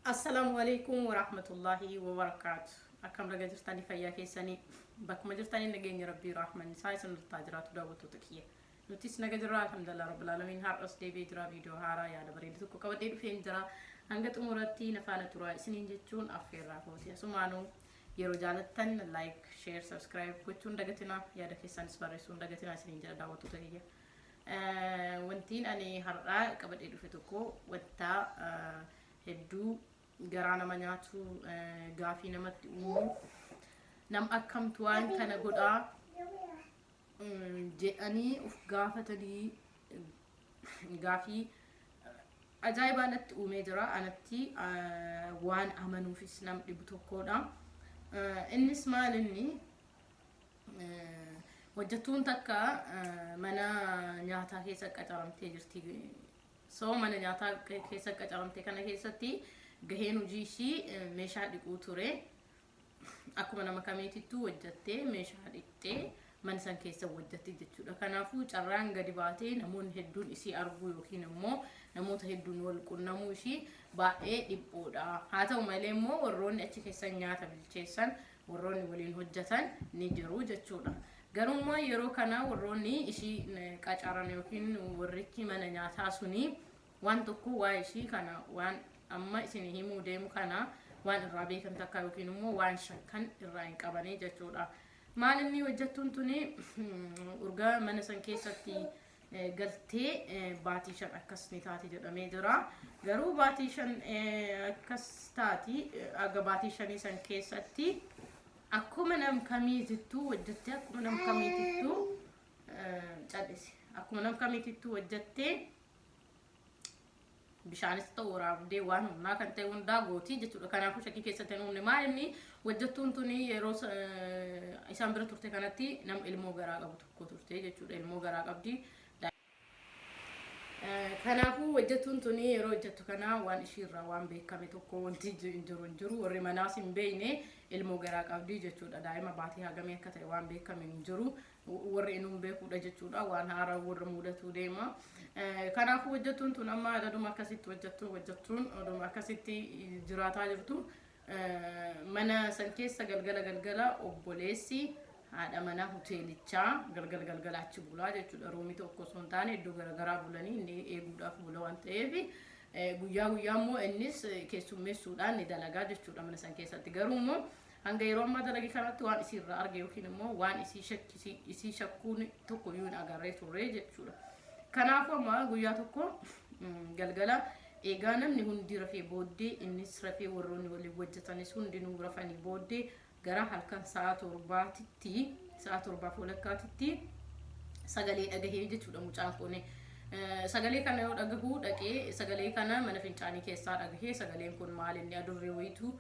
Assalaamu alaikum warahmatullaahi wabarakaatu. Akkam naga jirtanii fayyaa keessanii bakkuma jirtanii nageenya rabbii rahman isaa isin irraa jiraatu daawwattoota kiyya. Nutis naga jirra alhamdulillah rabbil alamin har'as deebi'ee jira viidiyoo haaraa yaada bareedu tokko qabadhee dhufeen jira. Hanga xumuratti na faana turaa isiniin jechuun affeerraa kooti. Asumaanuu yeroo jaalattan like, share, subscribe gochuun dagatinaa yaada keessanis barreessuun dagatinaa isiniin jedha daawwattoota kiyya. Wantiin ani har'aa qabadhee dhufe tokko wanta hedduu garaa nama nyaatu gaafii namatti uumu nam akkamtu waan kana godhaa jedhanii of gaafatanii gaafii ajaa'ibaa natti uumee jira anatti waan amanuufis nam dhibu tokkodha. Innis maal inni hojjettuun takka mana nyaataa keessa qacaramtee jirti. So mana nyaataa keessa qacaramte kana keessatti gaheen hojii ishii meeshaa dhiquu ture. Akkuma nama kamiitittuu hojjattee meeshaa dhiqxee mana san keessa hojjatti jechuudha. Kanaafuu carraan gadi baatee namoonni hedduun isii arguu yookiin immoo namoota hedduun wal qunnamuu ishii baay'ee dhiphoodha. Haa ta'u malee immoo warroonni achi keessa nyaata bilcheessan warroonni waliin hojjetan ni jiru jechuudha. Garummaa yeroo kana warroonni ishii qacaran yookiin warrichi mana nyaataa suni waan tokko waa'ee ishii kana waan amma isin himuu deemu kana waan irraa beekan takka yookiin immoo waan shakkan irraa hin qabanii jechuudha. Maal inni hojjettuun tuni urgaa mana san keessatti galtee baatii 5 akkas ni taati jedhamee jira. Garuu baatii 5 akkas taati aga baatii 5 san keessatti akkuma nam kamiitittuu hojjettee akkuma nam kamiitittuu cal'ise. Akkuma nam kamiitittuu hojjettee bishaanis ta'u waraabdee waan humnaa kan ta'e hundaa gootii jechuudha. Kanaafuu shakkii keessatti hin uumne. Maal inni hojjettuun tuni yeroo isaan bira turte kanatti nama ilmoo garaa qabu tokko turte jechuudha. Ilmoo garaa qabdi. Kanaafuu hojjettuun tuni yeroo hojjettu kana waan ishiirraa waan beekame tokko wanti hin jiru hin jiru. Warri manaas hin beekne ilmoo garaa qabdi jechuudha. Daa'ima baatii hagamii akka ta'e waan beekame hin jiru. Warri inuu beekuudha jechuudha waan haaraa warra mudatuu deema. Kanaafuu hojjettuun tun amma adaduma akkasitti hojjettuun hojjettuun oduma akkasitti jiraataa jirtu mana san keessa galgala galgala obboleessi haadha mana hoteelichaa galgala galgala achi bulaa jechuudha. Ruumii tokko osoo hin taane iddoo garaagaraa bulanii inni eeguudhaaf bula waan ta'eef guyyaa guyyaa immoo innis keessummeessuudhaan ni dalagaa jechuudha mana san keessatti. Garuu immoo Hanga yeroo ammaa dalage kanatti waan isii irraa arge yookiin immoo waan isii shakkisii isii shakkuun tokko iyyuu hin agarree turre jechuudha. Kanaafuu amma guyyaa tokko galgala eegaa namni hundi rafee booddee innis rafee warroonni waliin hojjetanis hundinuu rafanii booddee gara halkan sa'a torbaatitti sa'a torbaaf walakkaatitti sagalee dhagahee jechuudha mucaan kun. Sagalee kana yoo dhagahu dhaqee sagalee kana mana fincaanii keessaa dhagahee sagaleen kun maal inni adurree wayitu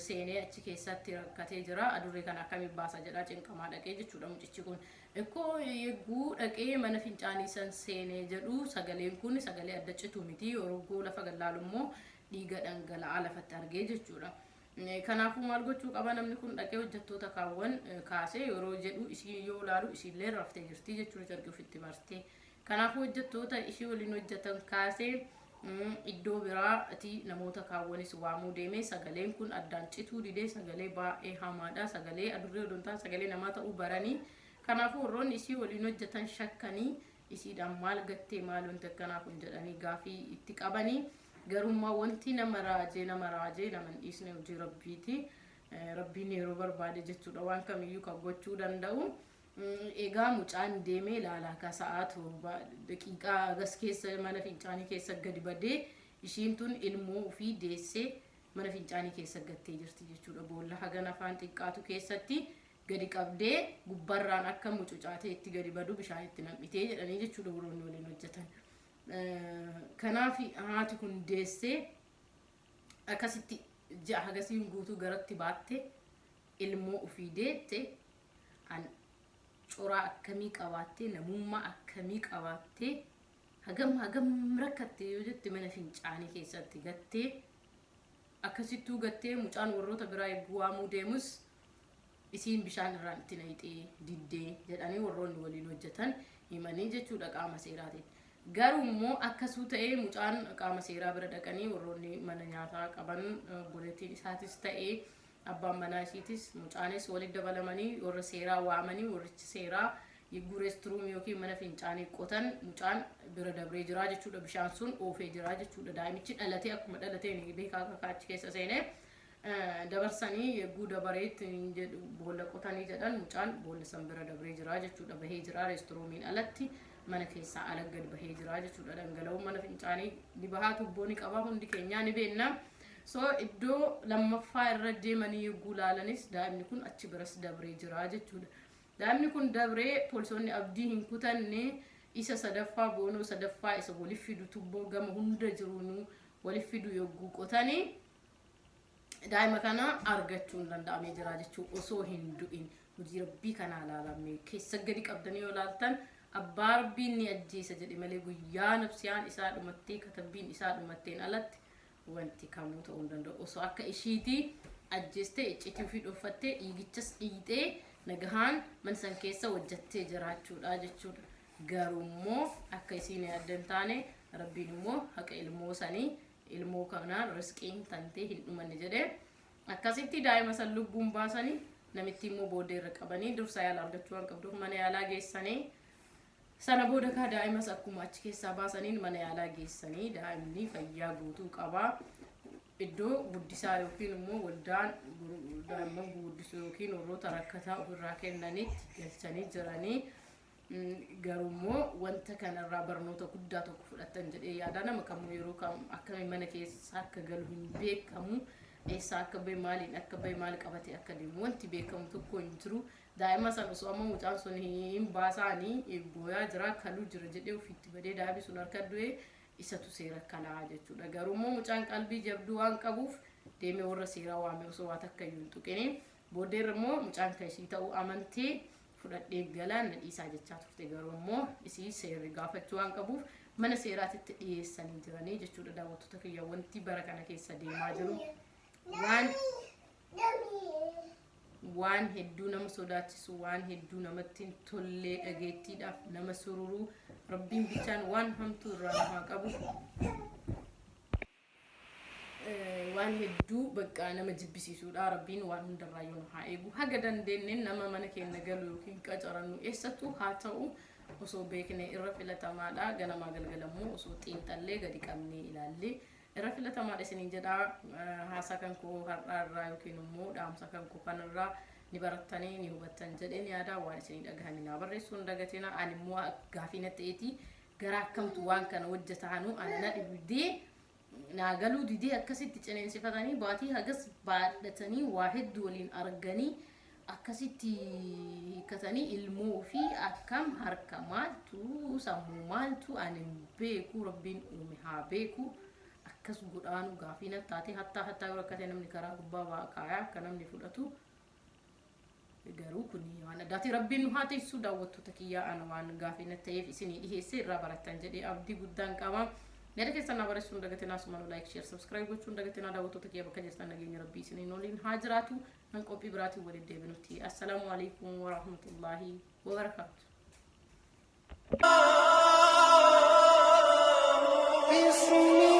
seenee achi keessatti rakkatee jira adurree kana akkamiin baasa jedhaa cinqamaa dhaqee jechuudha mucichi kun. Ikkoo yegguu dhaqee mana fincaanii san seenee jedhu sagaleen kun sagalee adda citu miti yeroo lafa gallaalu immoo dhiiga dhangala'aa lafatti argee jechuudha. Kanaafuu maal gochuu qaba namni kun dhaqee hojjettoota kaawwan kaasee yeroo jedhu isii yoo ilaalu isiillee raftee jirti jechuudha carqii ofitti martee. Kanaafuu hojjettoota ishii waliin hojjetan kaasee iddoo biraati namoota kaawwanis waamuu deemee sagaleen kun addaan cituu didee sagalee baay'ee hamaadha. Sagalee adurree odoo hin taane sagalee namaa ta'uu baranii. Kanaafuu warroonni ishii waliin hojjetan shakkanii isiidhaan maal gattee maal wanti akkanaa kun jedhanii gaafii itti qabanii. Garummaa wanti nama raajee nama raajee nama hin dhiisne hojii rabbiiti. Rabbiin yeroo barbaade jechuudha waan kamiyyuu kan gochuu danda'u. Egaa mucaan deemee ilaalaa ka sa'aa 7 daqiiqaa agas keessa mana fincaanii keessa gadi badee ishiin tun ilmoo ofii deessee mana fincaanii keessa gattee jirti jechuudha. Boolla hagan afaan xiqqaatu keessatti gadi qabdee gubbarraan akka mucucaatee itti gadi badu bishaan itti nam'itee jedhanii jechuudha warroonni waliin hojjetan. Kanaaf haati kun deessee akkasitti ji'a hagasiin guutuu garatti baatte ilmoo ofii deette an coraa akkamii qabaattee namummaa akkamii qabaattee hagam hagam rakkatte yoo jette mana fincaanii keessatti gattee akkasittuu gattee mucaan warroota biraa eeguu waamuu deemus isiin bishaan irraan itti nayxee diddee jedhanii warroonni waliin hojjetan himanii jechuudha qaama seeraatiin. Garuu immoo akkasuu ta'ee mucaan qaama seeraa bira dhaqanii warroonni mana nyaataa qaban obboleettiin isaatis ta'ee abbaan manaa ishiitis mucaanis walitti dabalamanii warra seeraa waamanii warrichi seeraa yigguu restroom yookiin mana fincaanii qotan mucaan bira dabree jira jechuudha. Bishaan sun oofee jira jechuudha. Daa'imichi dhalatee akkuma dhalateen beekaa akka achi keessa seenee dabarsanii yegguu dabareetti jedhu boolla qotanii jedhan mucaan boolla san bira dabree jira jechuudha. Bahee jira restroomiin alatti, mana keessaa ala gad bahee jira jechuudha. Dhangala'oon mana fincaanii ni bahaa, tuubboo ni qaba, hundi keenyaa ni beekna. So iddoo lammaffaa irra deemanii yegguu laalanis daa'imni kun achi biras dabree jira jechuudha. Daa'imni kun dabree poolisoonni abdii hin kutanne. Isa sadaffaa, boonoo sadaffaa isa waliif fidu, tuubboo gama hunda jiruunuu waliif fidu yogguu qotanii daa'ima kana argachuun danda'amee jira jechuun osoo hin du'in. Hojii rabbii kanaa ilaalamee keessa gadi qabdanii yoo ilaaltan, abbaa rabbiin ni ajjeesa jedhe malee guyyaa nafsiyaan isaa dhumattee katabbiin isaa dhumatteen alatti wanti kamuu ta'uu hin danda'u. Osoo akka ishiitii ajjeestee iccitii ofii dhoffattee dhiigichas dhiixee nagahaan mana san keessa hojjattee jiraachuudha jechuudha. Garuu immoo akka isiin yaadde hin taane. Rabbiin immoo haqa ilmoo sanii, ilmoo kanaan risqiin tantee hin dhumanne jedhee akkasitti daa'ima san lubbuun baasanii, namitti immoo booddee irra qabanii dursa yaala argachuu waan qabduuf mana yaalaa geessanii. Sana booda kaa daa'imas akkuma achi keessaa baasaniin mana yaalaa geessanii daa'imni fayyaa guutuu qabaa. Iddoo guddisaa yookiin immoo waldaan daa'imman gurguddisu yookiin warroota rakkataa ofirraa kennanitti galchanii jiranii. Garuu immoo wanta kanarraa barnoota guddaa tokko fudhattan jedhee yaada. Nama kamuu yeroo kam akkamii mana keessa akka galu hin beekamu. Eessaa akka bahe, maaliin akka bahe, maal qabatee akka deemu wanti beekamu tokko hin jiru. Daa'ima san osoo amma mucaan sun hin baasaanii booyaa jira, kaluu jira jedhee ofiitti badee daa'imni sun harka du'e, isatu seera kalaa jechuudha. Garuu immoo mucaan qalbii jabduu waan qabuuf deemee warra seeraa waame osoo waa takka iyyuu hin tuqini. Booddeerra immoo mucaan kan ishii ta'uu amantee fudhadhee galaan na dhiisaa jechaa turte. Garuu immoo isii seerri gaafachuu waan qabuuf mana seeraatitti dhiyeessanii jiranii jechuudha. Daawwattoota kiyya, wanti bara kana keessa deemaa jiru waan hedduu nama sodaachisu, waan hedduu namatti hin tollee, dhageettiidhaaf nama sururuu. Rabbiin bichaan waan hamtuu irraa nu haa qabu. Waan hedduu bakka nama jibbisiisuudha. Rabbiin waan hundarraa yoo nu haa eegu. Haga dandeenyeen nama mana keenya galu yookiin qacarannu eessattuu haa ta'u osoo beekne irra filatamaadha. Ganamaa galgalammoo osoo xiinxallee gadi qabnee ilaallee irra filatamaadha isiniin jedha. Haasaa kan koo har'aa irraa yookiin immoo dhaamsa kan koo kanarraa ni barattanii ni hubattan jedheen yaada. Waan isinii dhagahame naa barreessuu hin dagatina. Ani immoo gaafii na ta'eeti gara akkamtu waan kana hojjetaanu ana na dhibdee naa galuu didee. Akkasitti cineensifatanii baatii hagas baadhatanii waa hedduu waliin arganii akkasitti hiikkatanii ilmoo fi akkam harka maaltu sammuu maaltu ani hin beeku, rabbiin uume haa beeku. Akkas godhaanu gaafii na taate. Hattaa hattaa yoo rakkate namni karaa gubbaa baa kaayaa akka namni fudhatu. Garuu kun waan addaati. Rabbiin nu haa teessu. Daawwattoota kiyyaa, ana waan gaafii na ta'eef isinii dhiheessee irraa barattan jedhee abdii guddaan qaba. Yaada keessan naa barreessuu hin dagatinaa. Sumanuu like, share, subscribe gochuu hin dagatinaa. Daawwattoota kiyya, bakka jirtan nageenya rabbii isiniin waliin haa jiraatu. Kan qophii biraatiin waliin deebinutti, assalaamu alaikum warahmatullaahi wabarakaatu. بسم